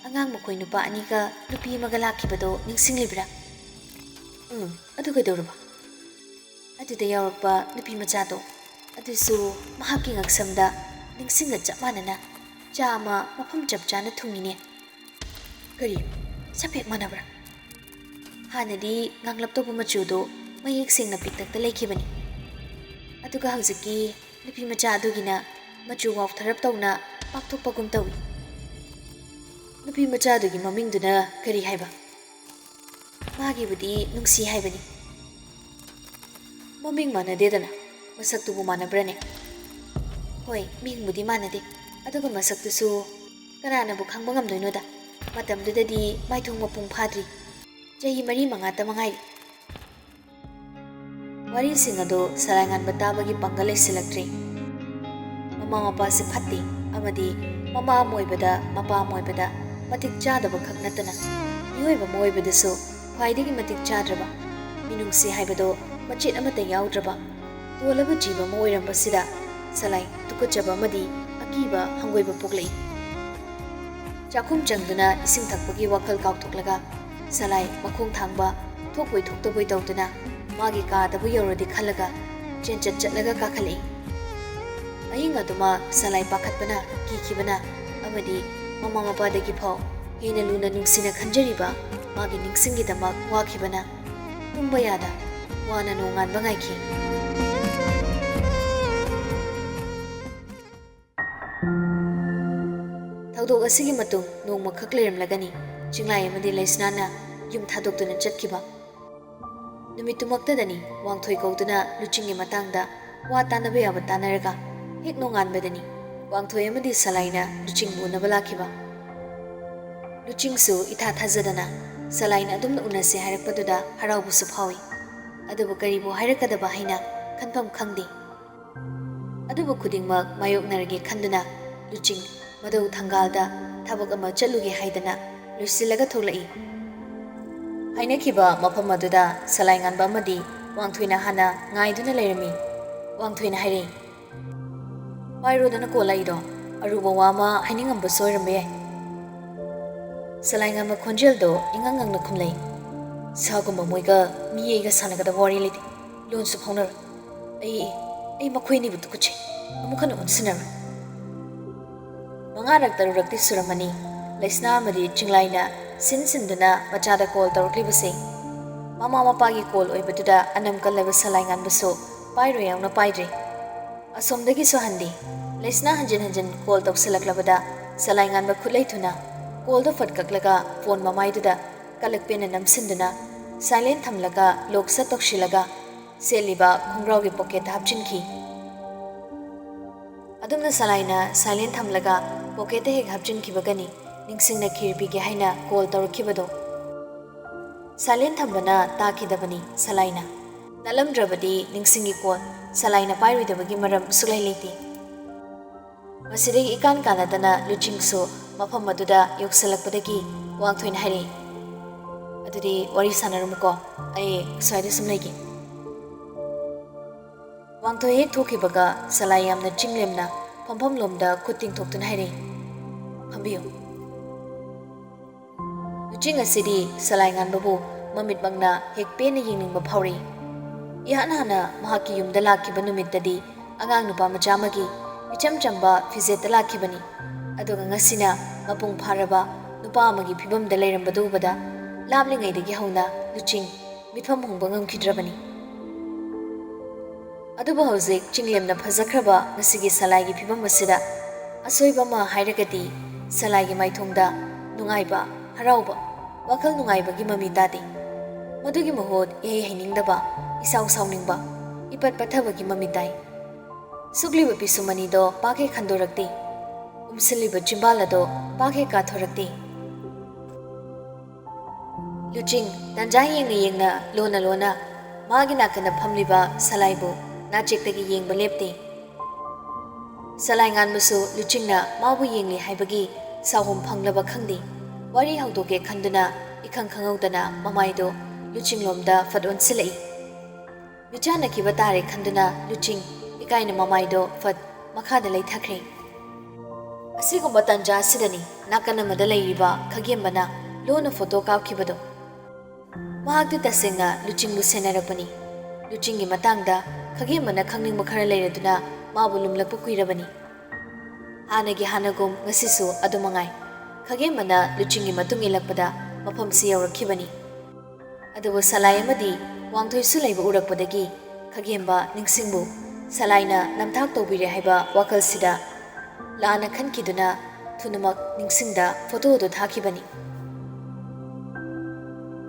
ꯑꯉꯥꯡ ꯃꯈꯣꯏ ꯅꯨꯄꯥ ꯑꯅꯤꯒ ꯅꯨꯄꯤ ꯑꯃꯒ ꯂꯥꯛꯈꯤꯕꯗꯣ ꯅꯤꯡꯁꯤꯡꯂꯤꯕ꯭ꯔꯥ?" "ꯎꯝ, ꯑꯗꯨ ꯀꯩꯗꯧꯔꯕ?" "ꯑꯗꯨꯗ ꯌꯥꯎꯔꯛꯄ ꯅꯨꯄꯤ ꯃꯆꯥꯗꯣ, ꯑꯗꯨꯁꯨ ꯃꯍꯥꯛꯀꯤ ꯉꯛꯁꯝꯗ ꯅꯤꯡꯁꯤꯡꯒ ꯆꯞ ꯃꯥꯟꯅꯅ ꯆꯥ ꯑꯃ ꯃꯐꯝ ꯆꯞ ꯆꯥꯅ ꯊꯨꯡꯉꯤꯅꯦ꯫" "ꯀꯔꯤ? ꯁꯛ ꯍꯦꯛ ꯃꯥꯟꯅꯕ꯭ꯔꯥ?" ꯍꯥꯟꯅꯗꯤ ꯉꯥꯡꯂꯞ ꯇꯧꯕ ꯃꯆꯨꯗꯣ ꯃꯌꯦꯛ ꯁꯦꯡꯅ ꯄꯤꯛꯇꯛꯇ ꯂꯩꯈꯤꯕꯅꯤ꯫ ꯑꯗꯨꯒ ꯍꯧꯖꯤꯛꯀꯤ ꯅꯨꯄꯤ ꯃꯆꯥ ꯑꯗꯨꯒꯤꯅ ꯃꯆꯨ ꯋꯥꯎꯊꯔꯞ ꯇꯧꯅ ꯄꯥꯛꯊꯣꯛꯄꯒꯨꯝ ꯇꯧꯏ꯫ "ꯅꯨꯄꯤ ꯃꯆꯥꯗꯨꯒꯤ ꯃꯃꯤꯡꯗꯨꯅ ꯀꯔꯤ ꯍꯥꯏꯕ?" "ꯃꯥꯒꯤꯕꯨꯗꯤ ꯅꯨꯡꯁꯤ ꯍꯥꯏꯕꯅꯤ꯫" "ꯃꯃꯤꯡ ꯃꯥꯟꯅꯗꯦꯗꯅ, ꯃꯁꯛꯇꯨꯕꯨ ꯃꯥꯟꯅꯕ꯭ꯔꯅꯦ?" "ꯍꯣꯏ, ꯃꯤꯡꯕꯨꯗꯤ ꯃꯥꯟꯅꯗꯦ, ꯑꯗꯨꯒ ꯃꯁꯛꯇꯨꯁꯨ ꯀꯅꯥꯅꯕꯨ ꯈꯪꯕ ꯉꯝꯗꯣꯏꯅꯣꯗ? ꯃꯇꯝꯗꯨꯗꯗꯤ ꯃꯥꯏꯊꯣꯡ ꯃꯄꯨꯡ ꯐꯥꯗ꯭ꯔꯤ, ꯆꯍꯤ ꯃꯔꯤ ꯃꯉꯥꯇ ꯃꯉꯥꯏꯔꯤ꯫" ꯋꯥꯔꯤꯁꯤꯡ ꯑꯗꯨ ꯁꯂꯥꯏꯉꯥꯟꯕ ꯇꯥꯕꯒꯤ ꯄꯥꯡꯒꯜ ꯂꯩꯁꯤꯜꯂꯛꯇ꯭ꯔꯦ꯫ ꯃꯃꯥ ꯃꯄꯥꯁꯦ ꯐꯠꯇꯦ, ꯑꯃꯗꯤ ꯃꯃꯥ ꯑꯃ ꯑꯣꯏꯕꯗ, ꯃꯄꯥ ꯑꯃ ꯑꯣꯏꯕꯗ ꯃꯇꯤꯛ ꯆꯥꯗꯕ ꯈꯛ ꯅꯠꯇꯅ, ꯃꯤꯑꯣꯏꯕ ꯑꯃ ꯑꯣꯏꯕꯗꯁꯨ ꯈ꯭ꯋꯥꯏꯗꯒꯤ ꯃꯇꯤꯛ ꯆꯥꯗ꯭ꯔꯕ, ꯃꯤꯅꯨꯡꯁꯤ ꯍꯥꯏꯕꯗꯣ ꯃꯆꯦꯠ ꯑꯃꯠꯇ ꯌꯥꯎꯗ꯭ꯔꯕ ꯇꯣꯜꯂꯕ ꯖꯤꯕ ꯑꯃ ꯑꯣꯏꯔꯝꯕꯁꯤꯗ ꯁꯂꯥꯏ ꯇꯨꯀꯠꯆꯕ ꯑꯃꯗꯤ ꯑꯀꯤꯕ ꯍꯪꯒꯣꯏꯕ ꯄꯣꯛꯂꯛꯏ꯫ ꯆꯥꯛꯈꯨꯝ ꯆꯪꯗꯨꯅ ꯏꯁꯤꯡ ꯊꯛꯄꯒꯤ ꯋꯥꯈꯜ ꯀꯥꯎꯊꯣꯛꯂꯒ ꯁꯂꯥꯏ ꯃꯈꯣꯡ ꯊꯥꯡꯕ ꯊꯣꯛꯄꯣꯏ ꯊꯣꯛꯇꯕꯣꯏ ꯇꯧꯗꯨꯅ ꯃꯥꯒꯤ ꯀꯥꯗꯕꯨ ꯌꯧꯔꯗꯤ ꯈꯜꯂꯒ ꯆꯦꯟꯆꯠ ꯆꯠꯂꯒ ꯀꯥꯈꯠꯂꯛꯏ꯫ ꯑꯍꯤꯡ ꯑꯗꯨꯃ ꯁꯂꯥꯏ ꯄꯥꯈꯠꯄꯅ, ꯀꯤꯈꯤꯕꯅ ꯑꯃꯗꯤ ꯃꯃꯥ ꯃꯄꯥꯗꯒꯤ ꯐꯥꯎ ꯍꯦꯟꯅ ꯂꯨꯅ ꯅꯨꯡꯁꯤꯅ ꯈꯟꯖꯔꯤꯕ ꯃꯥꯒꯤ ꯅꯤꯡꯁꯤꯡꯒꯤꯗꯃꯛ ꯋꯥꯈꯤꯕꯅ ꯇꯨꯝꯕ ꯌꯥꯗ ꯋꯥꯅ ꯅꯣꯡꯉꯥꯟꯕ ꯉꯥꯏꯈꯤ꯫ ꯊꯧꯗꯣꯛ ꯑꯁꯤꯒꯤ ꯃꯇꯨꯡ ꯅꯣꯡꯃꯈꯛ ꯂꯩꯔꯝꯂꯒꯅꯤ ꯆꯤꯡꯂꯥꯏ ꯑꯃꯗꯤ ꯂꯩꯁꯅꯥꯅ ꯌꯨꯝ ꯊꯥꯗꯣꯛꯇꯨꯅ ꯆꯠꯈꯤꯕ꯫ ꯅꯨꯃꯤꯠꯇꯨꯃꯛꯇꯗꯅꯤ ꯋꯥꯡꯊꯣꯏ ꯀꯧꯗꯨꯅ ꯂꯨꯆꯤꯡꯒꯤ ꯃꯇꯥꯡꯗ ꯋꯥ ꯇꯥꯅꯕ ꯌꯥꯕ ꯇꯥꯅꯔꯒ ꯍꯦꯛ ꯅꯣꯡꯉꯥꯟꯕꯗꯅꯤ ꯋꯥꯡꯊꯣꯏ ꯑꯃꯗꯤ ꯁꯂꯥꯏꯅ ꯂꯨꯆꯤꯡꯕꯨ ꯎꯅꯕ ꯂꯥꯛꯈꯤꯕ꯫ ꯂꯨꯆꯤꯡꯁꯨ ꯏꯊꯥ ꯊꯥꯖꯗꯅ ꯁꯂꯥꯏꯅ ꯑꯗꯨꯝꯅ ꯎꯅꯁꯦ ꯍꯥꯏꯔꯛꯄꯗꯨꯗ ꯍꯔꯥꯎꯕꯁꯨ ꯐꯥꯎꯏ꯫ ꯑꯗꯨꯕꯨ ꯀꯔꯤꯕꯨ ꯍꯥꯏꯔꯛꯀꯗꯕ ꯍꯥꯏꯅ ꯈꯟꯐꯝ ꯈꯪꯗꯦ꯫ ꯑꯗꯨꯕꯨ ꯈꯨꯗꯤꯡꯃꯛ ꯃꯥꯌꯣꯛꯅꯔꯒꯦ ꯈꯟꯗꯨꯅ ꯂꯨꯆꯤꯡ ꯃꯗꯧ ꯊꯪꯒꯥꯜꯗ ꯊꯕꯛ ꯑꯃ ꯆꯠꯂꯨꯒꯦ ꯍꯥꯏꯗꯅ ꯂꯣꯏꯁꯤꯜꯂꯒ ꯊꯣꯛꯂꯛꯏ꯫ ꯍꯥꯏꯅꯈꯤꯕ ꯃꯐꯝ ꯑꯗꯨꯗ ꯁꯂꯥꯏ ꯉꯥꯟꯕ ꯑꯃꯗꯤ ꯋꯥꯡꯊꯣꯏꯅ ꯍꯥꯟꯅ ꯉꯥꯏꯗꯨꯅ ꯂꯩꯔꯝꯃꯤ꯫ ꯋꯥꯡꯊꯣꯏꯅ ꯍꯥꯏꯔꯛꯏ, "ꯄꯥꯏꯔꯣꯗꯅ ꯀꯣꯜ ꯂꯥꯛꯏꯗꯣ, ꯑꯔꯨꯕ ꯋꯥ ꯑꯃ ꯍꯥꯏꯅꯤꯡꯉꯝꯕꯁꯨ ꯑꯣꯏꯔꯝꯕ ꯌꯥꯏ꯫" ꯁꯂꯥꯏ ꯉꯥꯟꯕ ꯈꯣꯟꯖꯦꯜꯗꯣ ꯏꯉꯥꯡ ꯉꯥꯡꯅ ꯈꯨꯝꯂꯩ, "ꯁꯥꯒꯨꯝꯕ ꯃꯣꯏꯒ ꯃꯤ ꯑꯩꯒ ꯁꯥꯟꯅꯒꯗꯕ ꯋꯥꯔꯤ ꯂꯩꯇꯦ꯫ ꯂꯣꯟꯁꯨ ꯐꯥꯎꯅꯔꯣꯏ꯫ ꯑꯩ, ꯑꯩ ꯃꯈꯣꯏ ꯑꯅꯤꯕꯨ ꯇꯨꯀꯠꯆꯩ꯫ ꯑꯃꯨꯛ ꯍꯟꯅ ꯑꯣꯟꯁꯤꯟꯅꯔꯣꯏ꯫" ꯃꯉꯥꯔꯛ ꯇꯔꯨꯛꯔꯛꯇꯤ ꯁꯨꯔꯝꯃꯅꯤ ꯂꯩꯁꯅꯥ ꯑꯃꯗꯤ ꯆꯤꯡꯂꯥꯏꯅ ꯁꯤꯟ ꯁꯤꯟꯗꯨꯅ ꯃꯆꯥꯗ ꯀꯣꯜ ꯇꯧꯔꯛꯂꯤꯕꯁꯦ꯫ ꯃꯃꯥ ꯃꯄꯥꯒꯤ ꯀꯣꯜ ꯑꯣꯏꯕꯗꯨꯗ ꯑꯅꯝ ꯀꯜꯂꯕ ꯁꯂꯥꯏ ꯉꯥꯟꯕꯁꯨ ꯄꯥꯏꯔꯣꯏ ꯌꯥꯎꯅ ꯄꯥꯏꯗ꯭ꯔꯦ꯫ ꯑꯁꯣꯝꯗꯒꯤꯁꯨ ꯍꯟꯗꯦ꯫ ꯂꯩꯁꯅꯥ ꯍꯟꯖꯤꯟ ꯍꯟꯖꯤꯟ ꯀꯣꯜ ꯇꯧꯁꯤꯜꯂꯛꯂꯕꯗ ꯁꯂꯥꯏ ꯉꯥꯟꯕ ꯈꯨꯠꯂꯩ ꯊꯨꯅ ꯀꯣꯜꯗꯣ ꯐꯠ ꯀꯛꯂꯒ ꯐꯣꯟ ꯃꯃꯥꯏꯗꯨꯗ ꯀꯂꯛꯄꯦꯟꯅ ꯅꯝꯁꯤꯟꯗꯨꯅ ꯁꯥꯏꯂꯦꯟ ꯊꯝꯂꯒ ꯂꯣꯛ ꯁꯠ ꯇꯧꯁꯤꯜꯂꯒ ꯁꯦꯠꯂꯤꯕ ꯈꯣꯡꯒ꯭ꯔꯥꯎꯒꯤ ꯄꯣꯀꯦꯠꯇ ꯍꯥꯞꯆꯤꯟꯈꯤ꯫ ꯑꯗꯨꯝꯅ ꯁꯂꯥꯏꯅ ꯁꯥꯏꯂꯦꯟ ꯊꯝꯂꯒ ꯄꯣꯀꯦꯠꯇ ꯍꯦꯛ ꯍꯥꯞꯆꯤꯟꯈꯤꯕꯒꯅꯤ ꯅꯤꯡꯁꯤꯡꯅ ꯈꯤꯔ ꯄꯤꯒꯦ ꯍꯥꯏꯅ ꯀꯣꯜ ꯇꯧꯔꯛꯈꯤꯕꯗꯣ꯫ ꯁꯥꯏꯂꯦꯟ ꯊꯝꯕꯅ ꯇꯥꯈꯤꯗꯕꯅꯤ ꯁꯂꯥꯏꯅ꯫ ꯇꯥꯂꯝꯗ꯭ꯔꯕꯗꯤ ꯅꯤꯡꯁꯤꯡꯒꯤ ꯀꯣꯜ ꯁꯂꯥꯏꯅ ꯄꯥꯏꯔꯣꯏꯗꯕꯒꯤ ꯃꯔꯝ ꯁꯨꯛꯂꯩ ꯂꯩꯇꯦ꯫ ꯃꯁꯤꯗꯒꯤ ꯏꯀꯥꯟ ꯀꯥꯟꯅꯗꯅ ꯂꯨꯆꯤꯡꯁꯨ ꯃꯐꯝ ꯑꯗꯨꯗ ꯌꯧꯁꯤꯜꯂꯛꯄꯗꯒꯤ ꯋꯥꯡꯊꯣꯏꯅ ꯍꯥꯏꯔꯛꯏ, "ꯑꯗꯨꯗꯤ ꯋꯥꯔꯤ ꯁꯥꯟꯅꯔꯝꯃꯨꯀꯣ, ꯑꯩ ꯁ꯭ꯋꯥꯏꯗ ꯁꯨꯝ ꯂꯩꯒꯦ꯫" ꯋꯥꯡꯊꯣꯏ ꯍꯦꯛ ꯊꯣꯛꯈꯤꯕꯒ ꯁꯂꯥꯏ ꯌꯥꯝꯅ ꯆꯤꯡꯂꯦꯝꯅ ꯐꯝꯐꯝ ꯂꯣꯝꯗ ꯈꯨꯠ ꯇꯤꯡꯊꯣꯛꯇꯨꯅ ꯍꯥꯏꯔꯛꯏ, "ꯐꯝꯕꯤꯌꯨ꯫" ꯂꯨꯆꯤꯡ ꯑꯁꯤꯗꯤ ꯁꯂꯥꯏ ꯉꯥꯟꯕꯕꯨ ꯃꯃꯤꯠꯃꯛꯅ ꯍꯦꯛ ꯄꯦꯟꯅ ꯌꯦꯡꯅꯤꯡꯕ ꯐꯥꯎꯔꯛꯏ꯫ ꯏꯍꯥꯟ ꯍꯥꯟꯅ ꯃꯍꯥꯛꯀꯤ ꯌꯨꯝꯗ ꯂꯥꯛꯈꯤꯕ ꯅꯨꯃꯤꯠꯇꯗꯤ ꯑꯉꯥꯡ ꯅꯨꯄꯥ ꯃꯆꯥ ꯑꯃꯒꯤ ꯏꯆꯝ ꯆꯝꯕ ꯐꯤꯖꯦꯠꯇ ꯂꯥꯛꯈꯤꯕꯅꯤ꯫ ꯑꯗꯨꯒ ꯉꯁꯤꯅ ꯃꯄꯨꯡ ꯐꯥꯔꯕ ꯅꯨꯄꯥ ꯑꯃꯒꯤ ꯐꯤꯕꯝꯗ ꯂꯩꯔꯝꯕꯗꯨ ꯎꯕꯗ ꯂꯥꯞꯂꯤꯉꯩꯗꯒꯤ ꯍꯧꯅ ꯂꯨꯆꯤꯡ ꯃꯤꯠꯐꯝ ꯍꯣꯡꯕ ꯉꯝꯈꯤꯗ꯭ꯔꯕꯅꯤ꯫ ꯑꯗꯨꯕꯨ ꯍꯧꯖꯤꯛ ꯆꯤꯡꯂꯦꯝꯅ ꯐꯖꯈ꯭ꯔꯕ ꯉꯁꯤꯒꯤ ꯁꯂꯥꯏꯒꯤ ꯐꯤꯕꯝ ꯑꯁꯤꯗ ꯑꯁꯣꯏꯕ ꯑꯃ ꯍꯥꯏꯔꯒꯗꯤ ꯁꯂꯥꯏꯒꯤ ꯃꯥꯏꯊꯣꯡꯗ ꯅꯨꯡꯉꯥꯏꯕ, ꯍꯔꯥꯎꯕ, ꯋꯥꯈꯜ ꯅꯨꯡꯉꯥꯏꯕꯒꯤ ꯃꯃꯤ ꯇꯥꯗꯦ꯫ ꯃꯗꯨꯒꯤ ꯃꯍꯨꯠ ꯏꯍꯩ ꯍꯩꯅꯤꯡꯗꯕ, ꯏꯁꯥꯎ ꯁꯥꯎꯅꯤꯡꯕ, ꯏꯄꯠ ꯄꯠꯊꯕꯒꯤ ꯃꯃꯤ ꯇꯥꯏ꯫ ꯁꯨꯛꯂꯤꯕ ꯄꯤꯁꯨꯝ ꯑꯅꯤꯗꯣ ꯄꯥꯛ ꯍꯦꯛ ꯈꯟꯗꯣꯔꯛꯇꯦ꯫ ꯎꯝꯁꯤꯜꯂꯤꯕ ꯆꯤꯝꯕꯥꯜ ꯑꯗꯣ ꯄꯥꯛ ꯍꯦꯛ ꯀꯥꯊꯣꯔꯛꯇꯦ꯫ ꯂꯨꯆꯤꯡ ꯇꯟꯖꯥ ꯌꯦꯡꯅ ꯌꯦꯡꯅ, ꯂꯣꯟꯅ ꯂꯣꯟꯅ ꯃꯥꯒꯤ ꯅꯥꯀꯟꯗ ꯐꯝꯂꯤꯕ ꯁꯂꯥꯏꯕꯨ ꯅꯥꯆꯦꯛꯇꯒꯤ ꯌꯦꯡꯕ ꯂꯦꯞꯇꯦ꯫ ꯁꯂꯥꯏ ꯉꯥꯟꯕꯁꯨ ꯂꯨꯆꯤꯡꯅ ꯃꯥꯕꯨ ꯌꯦꯡꯂꯤ ꯍꯥꯏꯕꯒꯤ ꯁꯥꯎꯍꯨꯝ ꯐꯪꯂꯕ ꯈꯪꯗꯦ, ꯋꯥꯔꯤ ꯍꯧꯗꯣꯛꯀꯦ ꯈꯟꯗꯨꯅ ꯏꯈꯪ ꯈꯪꯍꯧꯗꯅ ꯃꯃꯥꯏꯗꯣ ꯂꯨꯆꯤꯡꯂꯣꯝꯗ ꯐꯠ ꯑꯣꯟꯁꯤꯜꯂꯛꯏ꯫ ꯃꯤꯆꯥꯟꯅꯈꯤꯕ ꯇꯥꯔꯦ ꯈꯟꯗꯨꯅ ꯂꯨꯆꯤꯡ ꯏꯀꯥꯏꯅ ꯃꯃꯥꯏꯗꯣ ꯐꯠ ꯃꯈꯥꯗ ꯂꯩꯊꯈ꯭ꯔꯦ꯫ ꯑꯁꯤꯒꯨꯝꯕ ꯇꯟꯖꯥ ꯑꯁꯤꯗꯅꯤ ꯅꯥꯀꯟ ꯑꯃꯗ ꯂꯩꯔꯤꯕ ꯈꯒꯦꯝꯕꯅ ꯂꯣꯟꯅ ꯐꯣꯇꯣ ꯀꯥꯞꯈꯤꯕꯗꯣ꯫ ꯃꯍꯥꯛꯇꯤ ꯇꯁꯦꯡꯅ ꯂꯨꯆꯤꯡꯕꯨ ꯁꯦꯟꯅꯔꯛꯄꯅꯤ꯫ ꯂꯨꯆꯤꯡꯒꯤ ꯃꯇꯥꯡꯗ ꯈꯒꯦꯝꯕꯅ ꯈꯪꯅꯤꯡꯕ ꯈꯔ ꯂꯩꯔꯗꯨꯅ ꯃꯥꯕꯨ ꯂꯨꯝꯂꯛꯄ ꯀꯨꯏꯔꯕꯅꯤ꯫ ꯍꯥꯟꯅꯒꯤ ꯍꯥꯟꯅꯒꯨꯝ ꯉꯁꯤꯁꯨ ꯑꯗꯨ ꯃꯉꯥꯏ꯫ ꯈꯒꯦꯝꯕꯅ ꯂꯨꯆꯤꯡꯒꯤ ꯃꯇꯨꯡ ꯏꯜꯂꯛꯄꯗ ꯃꯐꯝꯁꯤ ꯌꯧꯔꯛꯈꯤꯕꯅꯤ꯫ ꯑꯗꯨꯕꯨ ꯁꯂꯥꯏ ꯑꯃꯗꯤ ꯋꯥꯡꯊꯣꯏꯁꯨ ꯂꯩꯕ ꯎꯔꯛꯄꯗꯒꯤ ꯈꯒꯦꯝꯕ ꯅꯤꯡꯁꯤꯡꯕꯨ ꯁꯂꯥꯏꯅ ꯅꯝꯊꯥꯛ ꯇꯧꯕꯤꯔꯦ ꯍꯥꯏꯕ ꯋꯥꯈꯜꯁꯤꯗ ꯂꯥꯟꯅ ꯈꯟꯈꯤꯗꯨꯅ ꯊꯨꯅꯃꯛ ꯅꯤꯡꯁꯤꯡꯗ ꯐꯣꯇꯣ ꯑꯗꯨ ꯊꯥꯈꯤꯕꯅꯤ꯫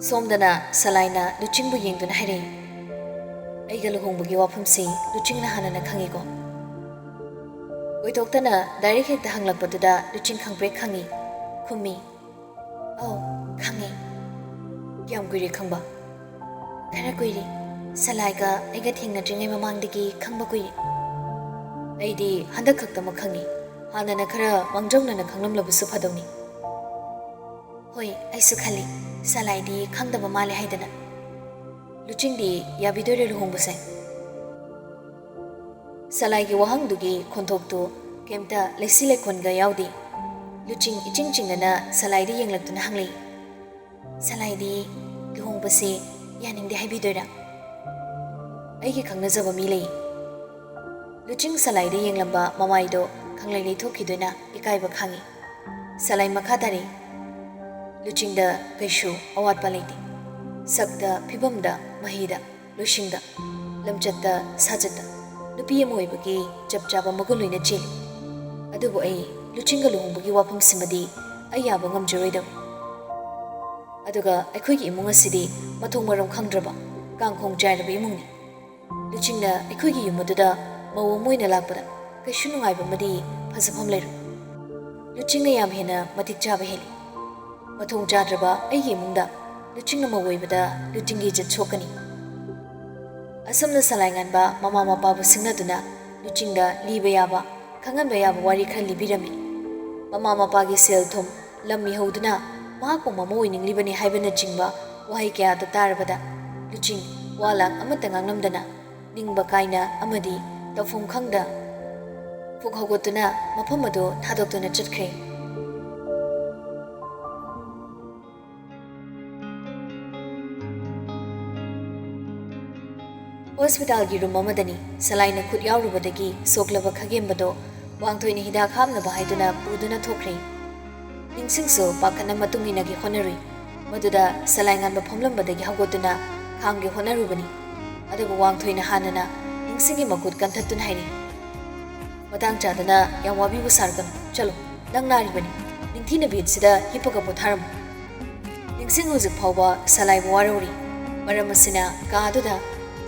ꯁꯣꯝꯗꯅ ꯁꯂꯥꯏꯅ ꯂꯨꯆꯤꯡꯕꯨ ꯌꯦꯡꯗꯨꯅ ꯍꯥꯏꯔꯛꯏ, "ꯑꯩꯒ ꯂꯨꯍꯣꯡꯕꯒꯤ ꯋꯥꯐꯝꯁꯤ ꯂꯨꯆꯤꯡꯅ ꯍꯥꯟꯅꯅ ꯈꯪꯉꯤꯀꯣ?" ꯑꯣꯏꯊꯣꯛꯇꯅ ꯗꯥꯏꯔꯦꯛ ꯍꯦꯛꯇ ꯍꯪꯂꯛꯄꯗꯨꯗ ꯂꯨꯆꯤꯡ ꯈꯪꯄ꯭ꯔꯦꯛ ꯈꯪꯉꯤ꯫ ꯈꯨꯝꯃꯤ, "ꯑꯧ, ꯈꯪꯉꯦ꯫" "ꯀꯌꯥꯝ ꯀꯨꯏꯔꯦ ꯈꯪꯕ?" "ꯈꯔ ꯀꯨꯏꯔꯦ꯫ ꯁꯂꯥꯏꯒ ꯑꯩꯒ ꯊꯦꯡꯅꯗ꯭ꯔꯤꯉꯩ ꯃꯃꯥꯡꯗꯒꯤ ꯈꯪꯕ ꯀꯨꯏꯔꯦ꯫" "ꯑꯩꯗꯤ ꯍꯟꯗꯛ ꯈꯛꯇꯃꯛ ꯈꯪꯉꯤ꯫ ꯍꯥꯟꯅꯅ ꯈꯔ ꯃꯥꯡꯖꯧꯅꯅ ꯈꯪꯂꯝꯂꯕꯁꯨ ꯐꯗꯧꯅꯤ꯫" "ꯍꯣꯏ, ꯑꯩꯁꯨ ꯈꯜꯂꯤ, ꯁꯂꯥꯏꯗꯤ ꯈꯪꯗꯕ ꯃꯥꯜꯂꯦ ꯍꯥꯏꯗꯅ꯫" "ꯂꯨꯆꯤꯡꯗꯤ ꯌꯥꯕꯤꯗꯣꯏꯔꯣ ꯂꯨꯍꯣꯡꯕꯁꯦ?" ꯁꯂꯥꯏꯒꯤ ꯋꯥꯍꯪꯗꯨꯒꯤ ꯈꯣꯟꯊꯣꯛꯇꯨ ꯀꯩꯝꯇ ꯂꯩꯁꯤ ꯂꯩꯈꯣꯟꯒ ꯌꯥꯎꯗꯦ꯫ ꯂꯨꯆꯤꯡ ꯏꯆꯤꯡ ꯆꯤꯡꯅꯅ ꯁꯂꯥꯏꯗ ꯌꯦꯡꯂꯛꯇꯨꯅ ꯍꯪꯂꯛꯏ, "ꯁꯂꯥꯏꯗꯤ ꯂꯨꯍꯣꯡꯕꯁꯦ ꯌꯥꯅꯤꯡꯗꯦ ꯍꯥꯏꯕꯤꯗꯣꯏꯔꯥ?" "ꯑꯩꯒꯤ ꯈꯪꯅꯖꯕ ꯃꯤ ꯂꯩ꯫" ꯂꯨꯆꯤꯡ ꯁꯂꯥꯏꯗ ꯌꯦꯡꯂꯝꯕ ꯃꯃꯥꯏꯗꯣ ꯈꯪꯂꯩ ꯂꯩꯊꯣꯛꯈꯤꯗꯨꯅ ꯏꯀꯥꯏꯕ ꯈꯥꯡꯉꯤ꯫ ꯁꯂꯥꯏ ꯃꯈꯥ ꯇꯥꯔꯛꯏ, "ꯂꯨꯆꯤꯡꯗ ꯀꯩꯁꯨ ꯑꯋꯥꯠꯄ ꯂꯩꯇꯦ꯫ ꯁꯛꯇ, ꯐꯤꯕꯝꯗ, ꯃꯍꯩꯗ, ꯂꯨꯁꯤꯡꯗ, ꯂꯝꯆꯠꯇ, ꯁꯥꯖꯠꯇ ꯅꯨꯄꯤ ꯑꯃ ꯑꯣꯏꯕꯒꯤ ꯆꯞ ꯆꯥꯕ ꯃꯒꯨꯟ ꯂꯣꯏꯅ ꯆꯦꯜꯂꯤ꯫ ꯑꯗꯨꯕꯨ ꯑꯩ ꯂꯨꯆꯤꯡꯒ ꯂꯨꯍꯣꯡꯕꯒꯤ ꯋꯥꯐꯝꯁꯤꯃꯗꯤ ꯑꯩ ꯌꯥꯕ ꯉꯝꯖꯔꯣꯏꯗꯕ꯫ ꯑꯗꯨꯒ ꯑꯩꯈꯣꯏꯒꯤ ꯏꯃꯨꯡ ꯑꯁꯤꯗꯤ ꯃꯊꯣꯡ ꯃꯔꯝ ꯈꯪꯗ꯭ꯔꯕ, ꯀꯥꯡꯈꯣꯡ ꯆꯥꯏꯔꯕ ꯏꯃꯨꯡꯅꯤ꯫ ꯂꯨꯆꯤꯡꯅ ꯑꯩꯈꯣꯏꯒꯤ ꯌꯨꯝ ꯑꯗꯨꯗ ꯃꯧ ꯑꯃ ꯑꯣꯏꯅ ꯂꯥꯛꯄꯗ ꯀꯩꯁꯨ ꯅꯨꯡꯉꯥꯏꯕ ꯑꯃꯗꯤ ꯐꯖꯐꯝ ꯂꯩꯔꯣꯏ꯫ ꯂꯨꯆꯤꯡꯅ ꯌꯥꯝ ꯍꯦꯟꯅ ꯃꯇꯤꯛ ꯆꯥꯕ ꯍꯦꯜꯂꯤ꯫ ꯃꯊꯣꯡ ꯆꯥꯗ꯭ꯔꯕ ꯑꯩꯒꯤ ꯏꯃꯨꯡꯗ ꯂꯨꯆꯤꯡꯅ ꯃꯧ ꯑꯣꯏꯕꯗ ꯂꯨꯆꯤꯡꯒꯤ ꯏꯖꯠ ꯁꯣꯛꯀꯅꯤ꯫ ꯑꯁꯨꯝꯅ ꯁꯂꯥꯏ ꯉꯥꯟꯕ ꯃꯃꯥ ꯃꯄꯥꯕꯨ ꯁꯤꯡꯅꯗꯨꯅ ꯂꯨꯆꯤꯡꯗ ꯂꯤꯕ ꯌꯥꯕ, ꯈꯪꯍꯟꯕ ꯌꯥꯕ ꯋꯥꯔꯤ ꯈꯔ ꯂꯤꯕꯤꯔꯝꯃꯤ꯫ ꯃꯃꯥ ꯃꯄꯥꯒꯤ ꯁꯦꯜ ꯊꯨꯝ ꯂꯝ ꯃꯤꯍꯧꯗꯨꯅ ꯃꯍꯥꯛꯄꯨ ꯃꯃꯧ ꯑꯣꯏꯅꯤꯡꯂꯤꯕꯅꯤ ꯍꯥꯏꯕꯅꯆꯤꯡꯕ ꯋꯥꯍꯩ ꯀꯌꯥꯗꯨ ꯇꯥꯔꯕꯗ ꯂꯨꯆꯤꯡ ꯋꯥ ꯂꯥꯡ ꯑꯃꯠꯇ ꯉꯥꯡꯂꯝꯗꯅ ꯅꯤꯡꯕ ꯀꯥꯏꯅ ꯑꯃꯗꯤ ꯇꯧꯐꯝ ꯈꯪꯗ ꯐꯨꯛ ꯍꯧꯒꯠꯇꯨꯅ ꯃꯐꯝ ꯑꯗꯨ ꯊꯥꯗꯣꯛꯇꯨꯅ ꯆꯠꯈ꯭ꯔꯦ꯫ ꯍꯣꯁꯄꯤꯇꯥꯜꯒꯤ ꯔꯨꯝ ꯑꯃꯗꯅꯤ ꯁꯂꯥꯏꯅ ꯈꯨꯠ ꯌꯥꯎꯔꯨꯕꯗꯒꯤ ꯁꯣꯛꯂꯕ ꯈꯥꯒꯦꯝꯕꯗꯣ ꯋꯥꯡꯊꯣꯏꯅ ꯍꯤꯗꯥꯛ ꯍꯥꯞꯅꯕ ꯍꯥꯏꯗꯨꯅ ꯄꯨꯗꯨꯅ ꯊꯣꯛꯈ꯭ꯔꯦ꯫ ꯅꯤꯡꯁꯤꯡꯁꯨ ꯄꯥꯈꯠꯅ ꯃꯇꯨꯡ ꯏꯟꯅꯒꯦ ꯍꯣꯠꯅꯔꯨꯏ꯫ ꯃꯗꯨꯗ ꯁꯂꯥꯏ ꯉꯥꯟꯕ ꯐꯝꯂꯝꯕꯗꯒꯤ ꯍꯧꯒꯠꯇꯨꯅ ꯈꯥꯝꯒꯦ ꯍꯣꯠꯅꯔꯨꯕꯅꯤ꯫ ꯑꯗꯨꯕꯨ ꯋꯥꯡꯊꯣꯏꯅ ꯍꯥꯟꯅꯅ ꯅꯤꯡꯁꯤꯡꯒꯤ ꯃꯈꯨꯠ ꯀꯟꯊꯠꯇꯨꯅ ꯍꯥꯏꯔꯤ, "ꯃꯇꯥꯡ ꯆꯥꯗꯅ ꯌꯥꯝ ꯋꯥꯕꯤꯕ ꯁꯥꯔꯛꯀꯅꯨ꯫ ꯆꯠꯂꯣ, ꯅꯪ ꯅꯥꯔꯤꯕꯅꯤ꯫ ꯅꯤꯡꯊꯤꯅ ꯕꯦꯗꯁꯤꯗ ꯍꯤꯞꯄꯒ ꯄꯣꯊꯥꯔꯝꯃꯨ꯫" ꯅꯤꯡꯁꯤꯡ ꯍꯧꯖꯤꯛ ꯐꯥꯎꯕ ꯁꯂꯥꯏꯕꯨ ꯋꯥꯔꯧꯔꯤ꯫ ꯃꯔꯝ ꯑꯁꯤꯅ ꯀꯥ ꯑꯗꯨꯗ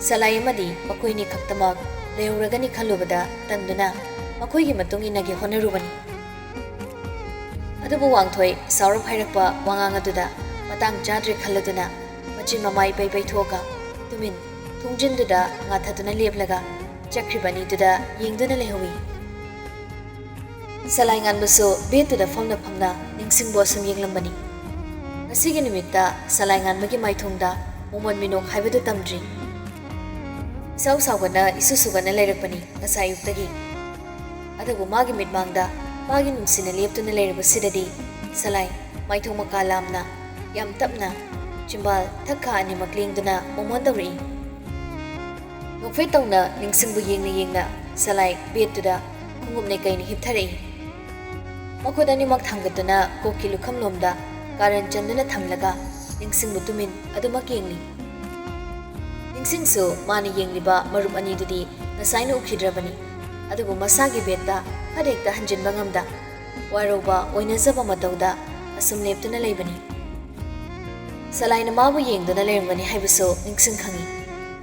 ꯁꯂꯥꯏ ꯑꯃꯗꯤ ꯃꯈꯣꯏꯅꯤ ꯈꯛꯇꯃꯛ ꯂꯩꯍꯧꯔꯒꯅꯤ ꯈꯜꯂꯨꯕꯗ ꯇꯟꯗꯨꯅ ꯃꯈꯣꯏꯒꯤ ꯃꯇꯨꯡ ꯏꯟꯅꯒꯦ ꯍꯣꯠꯅꯔꯨꯕꯅꯤ꯫ ꯑꯗꯨꯕꯨ ꯋꯥꯡꯊꯣꯏ ꯁꯥꯎꯔꯞ ꯍꯥꯏꯔꯛꯄ ꯋꯥꯉꯥꯡ ꯑꯗꯨꯗ ꯃꯇꯥꯡ ꯆꯥꯗ꯭ꯔꯦ ꯈꯜꯂꯗꯨꯅ ꯃꯆꯤꯟ ꯃꯃꯥꯏ ꯄꯩ ꯄꯩꯊꯣꯛꯑꯒ ꯇꯨꯃꯤꯟ ꯊꯣꯡꯖꯤꯟꯗꯨꯗ ꯉꯥꯊꯗꯨꯅ ꯂꯦꯞꯂꯒ ꯆꯠꯈ꯭ꯔꯤꯕ ꯑꯅꯤꯗꯨꯗ ꯌꯦꯡꯗꯨꯅ ꯂꯩꯍꯧꯏ꯫ ꯁꯂꯥꯏ ꯉꯥꯟꯕꯁꯨ ꯕꯦꯗꯇꯨꯗ ꯐꯝꯅ ꯐꯝꯅ ꯅꯤꯡꯁꯤꯡꯕꯨ ꯑꯁꯨꯝ ꯌꯦꯡꯂꯝꯕꯅꯤ꯫ ꯉꯁꯤꯒꯤ ꯅꯨꯃꯤꯠꯇ ꯁꯂꯥꯏ ꯉꯥꯟꯕꯒꯤ ꯃꯥꯏꯊꯣꯡꯗ ꯃꯣꯃꯣꯟ ꯃꯤꯅꯣꯛ ꯍꯥꯏꯕꯗꯨ ꯇꯝꯗ꯭ꯔꯤ꯫ ꯏꯁꯥꯎ ꯁꯥꯎꯒꯠꯅ ꯏꯁꯨ ꯁꯨꯒꯠꯅ ꯂꯩꯔꯛꯄꯅꯤ ꯉꯁꯥꯏ ꯑꯌꯨꯛꯇꯒꯤ꯫ ꯑꯗꯨꯕꯨ ꯃꯥꯒꯤ ꯃꯤꯠꯃꯥꯡꯗ ꯃꯥꯒꯤ ꯅꯨꯡꯁꯤꯅ ꯂꯦꯞꯇꯨꯅ ꯂꯩꯔꯕꯁꯤꯗꯗꯤ ꯁꯂꯥꯏ ꯃꯥꯏꯊꯣꯡ ꯃꯀꯥ ꯂꯥꯝꯅ ꯌꯥꯝ ꯇꯞꯅ ꯆꯤꯝꯕꯥꯜ ꯊꯛꯈꯥ ꯑꯅꯤꯃꯛ ꯂꯦꯡꯗꯨꯅ ꯃꯣꯃꯣꯟ ꯇꯧꯔꯛꯏ꯫ ꯅꯣꯛꯐꯦꯠ ꯇꯧꯅ ꯅꯤꯡꯁꯤꯡꯕꯨ ꯌꯦꯡꯅ ꯌꯦꯡꯅ ꯁꯂꯥꯏ ꯕꯦꯗꯇꯨꯗ ꯈꯣꯡꯎꯞ ꯅꯩꯀꯩꯅ ꯍꯤꯞꯊꯔꯛꯏ꯫ ꯃꯈꯨꯠ ꯑꯅꯤꯃꯛ ꯊꯥꯡꯒꯠꯇꯨꯅ ꯀꯣꯛꯀꯤ ꯂꯨꯈꯝꯂꯣꯝꯗ ꯀꯥꯔꯟ ꯆꯟꯗꯨꯅ ꯊꯝꯂꯒ ꯅꯤꯡꯁꯤꯡꯕꯨ ꯇꯨꯃꯤꯟ ꯑꯗꯨꯃꯛ ꯌꯦꯡꯂꯤ꯫ ꯅꯤꯡꯁꯤꯡꯁꯨ ꯃꯥꯅ ꯌꯦꯡꯂꯤꯕ ꯃꯔꯨꯞ ꯑꯅꯤꯗꯨꯗꯤ ꯉꯁꯥꯏꯅ ꯎꯈꯤꯗ꯭ꯔꯕꯅꯤ꯫ ꯑꯗꯨꯕꯨ ꯃꯁꯥꯒꯤ ꯕꯦꯗꯇ ꯐꯠ ꯍꯦꯛꯇ ꯍꯟꯖꯤꯟꯕ ꯉꯝꯗ ꯋꯥꯔꯧꯕ ꯑꯣꯏꯅꯖꯕ ꯃꯇꯧꯗ ꯑꯁꯨꯝ ꯂꯦꯞꯇꯨꯅ ꯂꯩꯕꯅꯤ꯫ ꯁꯂꯥꯏꯅ ꯃꯥꯕꯨ ꯌꯦꯡꯗꯨꯅ ꯂꯩꯔꯝꯒꯅꯤ ꯍꯥꯏꯕꯁꯨ ꯅꯤꯡꯁꯤꯡ ꯈꯪꯏ꯫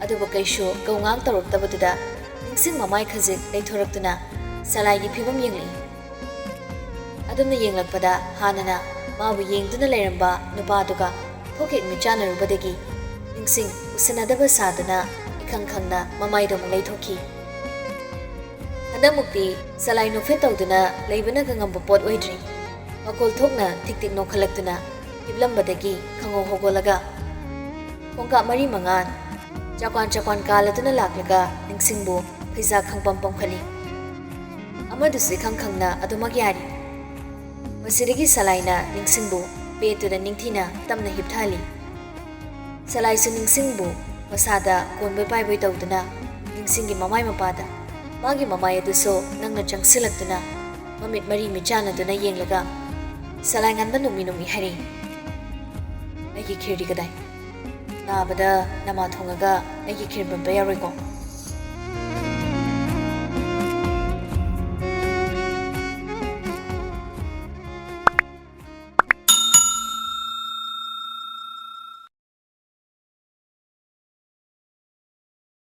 ꯑꯗꯨꯕꯨ ꯀꯩꯁꯨ ꯀꯧꯉꯥꯡ ꯇꯧꯔꯛꯇꯕꯗꯨꯗ ꯅꯤꯡꯁꯤꯡ ꯃꯃꯥꯏ ꯈꯖꯤꯛ ꯂꯩꯊꯣꯔꯛꯇꯨꯅ ꯁꯂꯥꯏꯒꯤ ꯐꯤꯕꯝ ꯌꯦꯡꯂꯛꯏ꯫ ꯑꯗꯨꯝꯅ ꯌꯦꯡꯂꯛꯄꯗ ꯍꯥꯟꯅꯅ ꯃꯥꯕꯨ ꯌꯦꯡꯗꯨꯅ ꯂꯩꯔꯝꯕ ꯅꯨꯄꯥꯗꯨꯒ ꯊꯣꯛꯍꯦꯛ ꯃꯤꯠꯆꯥꯟꯅꯔꯨꯕꯗꯒꯤ ꯅꯤꯡꯁꯤꯡ ꯎꯁꯤꯟꯅꯗꯕ ꯁꯥꯗꯨꯅ ꯏꯈꯪ ꯈꯪꯅ ꯃꯃꯥꯏꯗ ꯑꯃꯨꯛ ꯂꯩꯊꯣꯛꯈꯤ꯫ ꯍꯟꯗꯛꯃꯨꯛꯇꯤ ꯁꯂꯥꯏ ꯅꯣꯛꯐꯦꯠ ꯇꯧꯗꯨꯅ ꯂꯩꯕꯅꯒ ꯉꯝꯕ ꯄꯣꯠ ꯑꯣꯏꯗ꯭ꯔꯤ꯫ ꯃꯈꯣꯜ ꯊꯣꯛꯅ ꯊꯤꯛ ꯊꯤꯛ ꯅꯣꯛꯈꯠꯂꯛꯇꯨꯅ ꯍꯤꯞꯂꯝꯕꯗꯒꯤ ꯈꯪꯍꯧ ꯍꯧꯒꯠꯂꯒ ꯈꯣꯡꯀꯥꯞ ꯃꯔꯤ ꯃꯉꯥ ꯆꯥꯛꯋꯥꯟ ꯆꯥꯛꯋꯥꯟ ꯀꯥꯜꯂꯗꯨꯅ ꯂꯥꯛꯂꯒ ꯅꯤꯡꯁꯤꯡꯕꯨ ꯐꯩꯖꯥꯛ ꯈꯪꯄꯝ ꯄꯝꯈꯠꯂꯤ꯫ ꯑꯃꯗꯨꯁꯨ ꯏꯈꯪ ꯈꯪꯅ ꯑꯗꯨꯃꯛ ꯌꯥꯔꯤ꯫ ꯃꯁꯤꯗꯒꯤ ꯁꯂꯥꯏꯅ ꯅꯤꯡꯁꯤꯡꯕꯨ ꯕꯦꯠꯇꯨꯗ ꯅꯤꯡꯊꯤꯅ ꯇꯞꯅ ꯍꯤꯞꯊꯍꯜꯂꯤ꯫ ꯁꯂꯥꯏꯁꯨ ꯅꯤꯡꯁꯤꯡꯕꯨ ꯃꯁꯥꯗ ꯀꯣꯟꯕꯣꯏ ꯄꯥꯏꯕꯣꯏ ꯇꯧꯗꯨꯅ ꯅꯤꯡꯁꯤꯡꯒꯤ ꯃꯃꯥꯏ ꯃꯄꯥꯗ ꯃꯥꯒꯤ ꯃꯃꯥꯏ ꯑꯗꯨꯁꯨ ꯅꯪꯅ ꯆꯪꯁꯤꯜꯂꯛꯇꯨꯅ ꯃꯃꯤꯠ ꯃꯔꯤ ꯃꯤꯠꯆꯥꯟꯅꯗꯨꯅ ꯌꯦꯡꯂꯒ ꯁꯂꯥꯏ ꯉꯟꯕ ꯅꯨꯃꯤ ꯅꯨꯃꯤ ꯍꯥꯏꯔꯛꯏ, "ꯑꯩꯒꯤ ꯈꯤꯔꯗꯤ ꯀꯗꯥꯏ? ꯅꯥꯕꯗ ꯅꯃꯥ ꯊꯣꯡꯉꯒ ꯑꯩꯒꯤ ꯈꯤꯔ ꯄꯝꯕ ꯌꯥꯔꯣꯏꯀꯣ?"